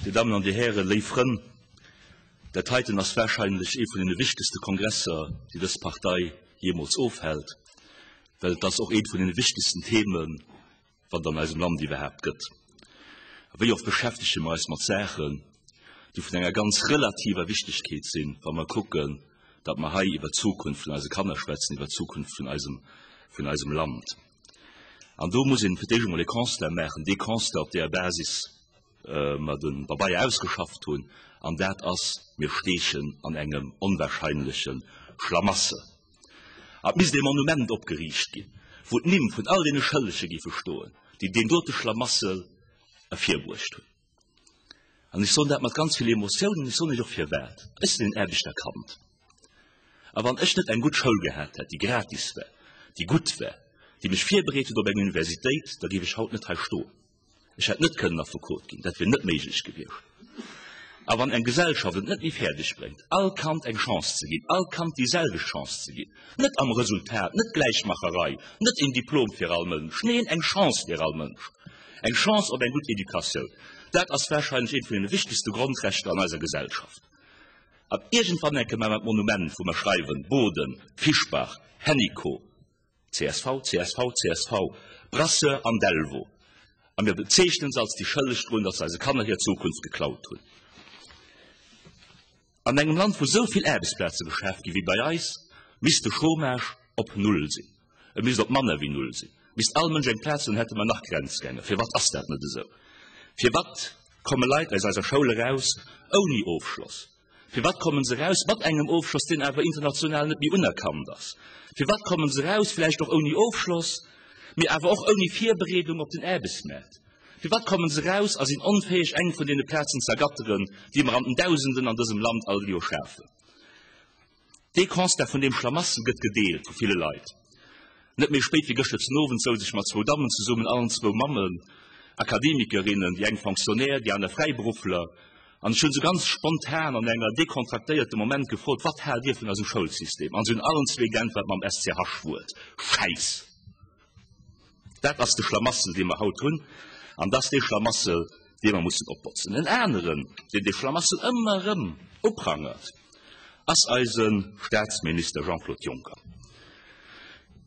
Dir Dammen an Dir Hären, léif Frënn, dat heiten ass wahrscheinlech ee vun deene wichtegste Kongresser, déi dës Partei jeemools ofhält, well et ass och eent vun deene wichtegsten Themen, wat et an eisem Land iwwerhaapt gëtt. A wéi oft beschäftege mer eis mat Saachen, déi vun enger ganz relativer Wichtegkeet sinn, wa mer kucken, datt mer hei iwwer d'Zukunft vun eise Kanner schwätzen, iwwer d'Zukunft vun eisem, vun eisem Land. An do muss een fir d'éischt emol e Constat maachen, dee Constat, op deeër Basis mer de Pabeier ausgeschafft hunn, an dat ass, Mir steechen an engem onwahrscheinleche Schlamassel. A et misst ee Monument opgeriicht ginn, wou d'Nimm vun all deene Schëllege géife stoen, déi deen dote Schlamassel ervirbruecht hunn. An ech soen dat mat ganz vill Emotioun, an ech soen Iech och firwat. Ech sinn en Aarbechterkand. A wann ech net eng gutt Schoul gehat hätt, déi gratis war, déi gutt war, déi mech virbereet huet op eng Universitéit, da géif ech haut net hei stoen. Ech hätt net kënnen Affekot ginn, dat wier net méiglech gewiescht. A wann eng Gesellschaft et net méi fäerdeg bréngt, all Kand eng Chance ze ginn, all Kand déi selwecht Chance ze ginn, net am Resultat, net Gläichmacherei, net een Diplom fir all Mënsch, neen, eng Chance fir all Mënsch, eng Chance op eng gutt Educatioun, dat ass wahrscheinlech eent vun deene wichtegste Grondrechter an eiser Gesellschaft. An iergendwann enke maache mer d'Monument, wou mer schreiwen, Boden, Fischbach, Hennicot, Csv, csv, csv, Brasseur an Delvaux, a mir bezeechnen se als déi Schëlleg drun, datt se eise Kanner hir Zukunft geklaut hunn. An engem Land, wou esou vill Aarbechtsplaze geschaf gi wéi bei eis, misst de Chômage op Null sinn. E misst op manner wéi Null sinn. Misst all Mënsch eng Plaz hunn, hätte mer nach Grenzgänger. Firwat ass dat net esou? Firwat komme Leit aus eiser Schoul eraus ouni Ofschloss? Firwat kommen se eraus mat engem Ofschloss, deen awer international net méi unerkannt ass? Firwat kommen se eraus vläicht och ouni Ofschloss, mee awer och ouni Virbereedung op den Aarbechtsmaart? Firwat kommen se eraus a sinn onfäeg, eng vun deene Plazen ze ergatteren, déi mer an den Dausenden an dësem Land all Joer schafen? Dee Constat vun deem Schlamassel gëtt gedeelt vu ville Leit. Net méi spéit wéi gëschter den Owend souz ech mat zwou Dammen zesummen, allen zwou Mammen, Akademikerinnen, déi eng Fonctionnaire, déi aner Fräiberuffler, an ech hunn se ganz spontan an enger dekontraktéierte Moment gefrot, Wat haalt Dir vun eisem Schoulsystem? An se hunn allen zwee geäntwert mam SCH-Wuert, Schäiss! Dat ass de Schlamassel, dee mer haut hunn, an dat ass dee Schlamassel, dee mer mussen opbotzen. En aneren, deen dee Schlamassel ëmmer erëm uprangert, ass eise Statsminister Jean-Claude Juncker.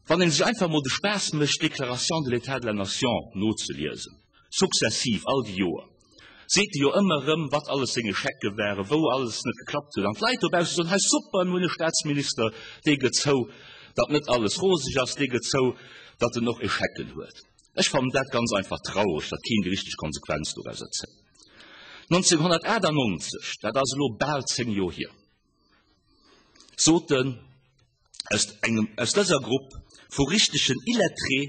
Wann ee sech einfach emol de Spaass mécht, d'Déclaration de l'état de la nation nozeliesen, sukzessiv all déi Joer, seet e jo ëmmer erëm, wat alles seng Echecke waren, wou alles net geklappt huet. An d'Leit dobausse soen, Hei super, mir hunn e Staatsminister, dee gëtt zou, datt net alles roseg ass, dee gëtt zou, datt en och Echecken huet. Ech fannen dat ganz einfach traureg, datt keen déi richteg Konsequenz dorauser zéit. 1998, dat ass elo bal 10 Joer hier, sot en, Aus engem, aus dëser Grupp vu richtegen Illettré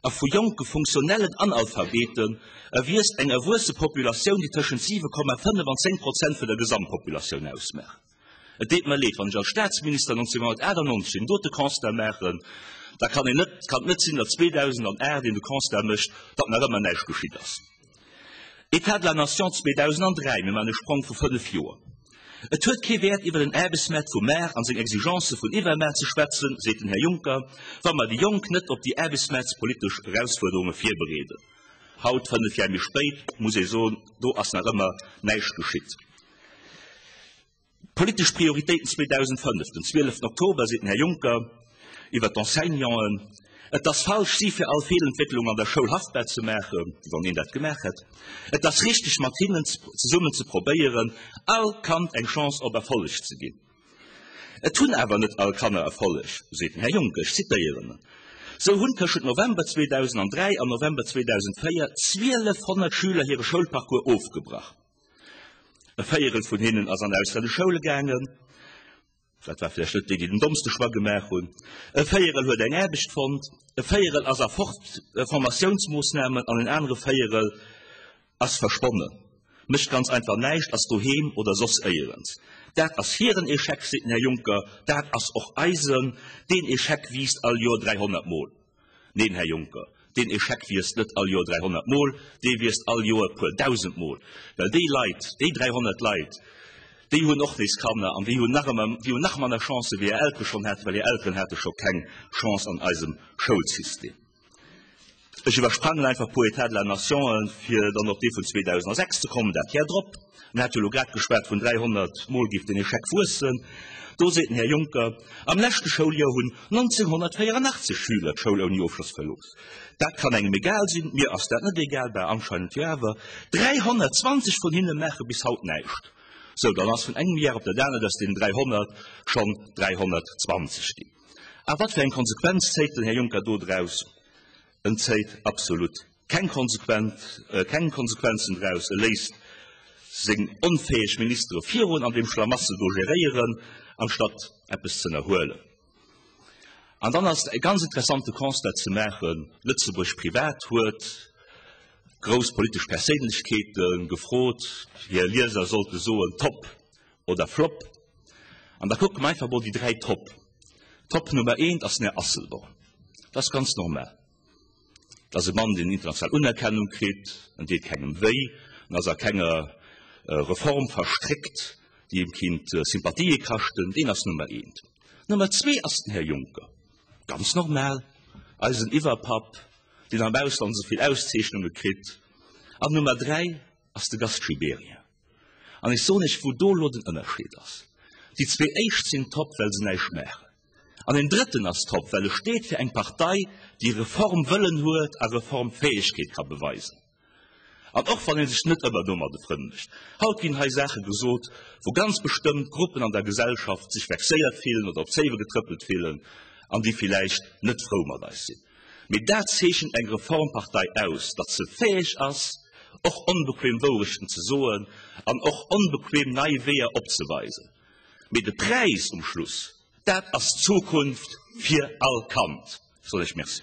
a vu jonke funktionellen Analphabeten erwiesst eng erwuesse Populatioun, déi tëschent 7,5 an 10 Prozent vun der Gesamtpopulatioun ausmaacht. Et deet mer leed, wann ech als Staatsminister 1998 deen dote Constat maachen, da kann een net, kann et net sinn, datt 2008 een de Constat mécht, datt nach ëmmer näischt geschitt ass. État de la nation 2003, mir maachen e Sprong vu fënnf Joer. Et huet kee Wäert iwwer den Aarbechtsmaart vu mar an seng Exigence vun iwwermar ze schwätzen, seet den Här Juncker, wa mer déi Jonk net op déi aarbechtsmaartspolitesch Erausfuerderunge virbereeden. Haut, fënnf Jar méi spéit, muss ee soen, do ass nach ëmmer näischt geschitt. Politesch Prioritéiten 2005, Den 12 Oktober seet den Här Juncker iwwer d'Enseignanten, Et ass falsch, si fir all Feelentwécklung an der Schoul haftbar ze maachen, wéi wann een dat gemaach hätt. Et ass richteg, mat hinnen zesummen ze probéieren, all Kand eng Chance op Erfolleg ze ginn. Et hunn awer net all Kanner Erfolleg, seet den Här Juncker, ech zitéieren en. Sou hunn tëschent November 2003 an November 2004 1.200 Schüler hire Schoulparcours ofgebrach. E Véierel vun hinnen ass an auslännesch Schoule gaangen. Dat war vläicht net déi, déi den dommste Choix gemaach hunn. E Véierel huet eng Aarbecht fonnt, e Véierel ass a Fort Formatiounsmoossnamen an en anere Véierel ass verschwonnen, mécht ganz einfach näischt, ass doheem oder soss éierens. Dat ass hiren Echec, seet den Här Juncker, dat ass och eisen. Deen Echec wiisst all Joer 300 Mol. Neen, Här Juncker, deen Echec wiisst net all Joer 300 Mol, dee wiisst all Joer e puer Dausendmol, well déi Leit, déi 300 Leit, déi hunn och nees Kanner an déi hunn nach ëmmer, déi hunn nach manner Chancë wéi hir Eltere schonn haten, well hir Elteren hate scho keng Chance an eisem Schoulsystem. Ech iwwersprangen einfach e puer États de la Nationen, fir dann op dee vun 2006 ze kommen, dat Jar drop. En hat jo elo grad geschwat vun 300 Mol géif den Echec wuessen. Do seet den Här Juncker, Am leschte Schouljoer hunn 1984 Schüler d'Schoul ouni Ofschloss verlooss. Dat kann engem egal sinn, mir ass dat net egal, bah, anscheinend jo awer. 320 vun hinne maache bis haut näischt. Sou, dann ass vun engem Jar op dat anert aus deenen 300 schonn 320 ginn. A wat fir eng Konsequenz zéit den Här Juncker do draus? En zéit absolut keng keng Konsequenzen draus. E léisst seng onfäeg Ministere virun an deem Schlamassel do geréieren, anstatt eppes ze ënnerhuelen. An dann ass e ganz interessante Constat ze maachen, Lëtzebuerg Privat huet grouss politesch Perséinlechkeete gefrot, hir Lieser sollte soen, Top oder Flop. An da kucke mer einfach mol déi 3 Top. Top Nummer eent ass den Här Asselborn. Dat ass ganz normal. Dat ass e Mann, deen international Unerkennung kritt, en deet kengem wéi, en ass a kenger Reform verstréckt, déi him kinnt Sympathië kaschten. Deen ass Nummer eent. Nummer zwee ass den Här Juncker. Ganz normal, eisen Iwwerpapp, deen am Ausland esou vill Auszeechnunge kritt. An Nummer 3 ass de Gast Gibéryen. An ech soen Iech, wou do elo den Ënnerscheed ass. Déi zwee éischt sinn top, well se näischt maachen. An deen drëtten ass top, well e steet fir eng Partei, déi Reformwëllen huet a Reformfäegkeet ka beweisen. An och wann ee sech net ëmmer domadde Frënn mécht. Haut ginn hei Saache gesot, wou ganz bestëmmt Gruppen an der Gesellschaft sech vexéiert fillen oder op d'Zéiwe getrëppelt fillen an déi villäicht net frou mat eis sinn. Mee dat zeechent eng Reformpartei aus, datt se fäeg ass, och onbequem Wourechten ze soen an och onbequem nei Weeër opzeweisen. Mee de Präis um Schluss, dat ass d'Zukunft fir all Kand. Ech soen Iech Merci.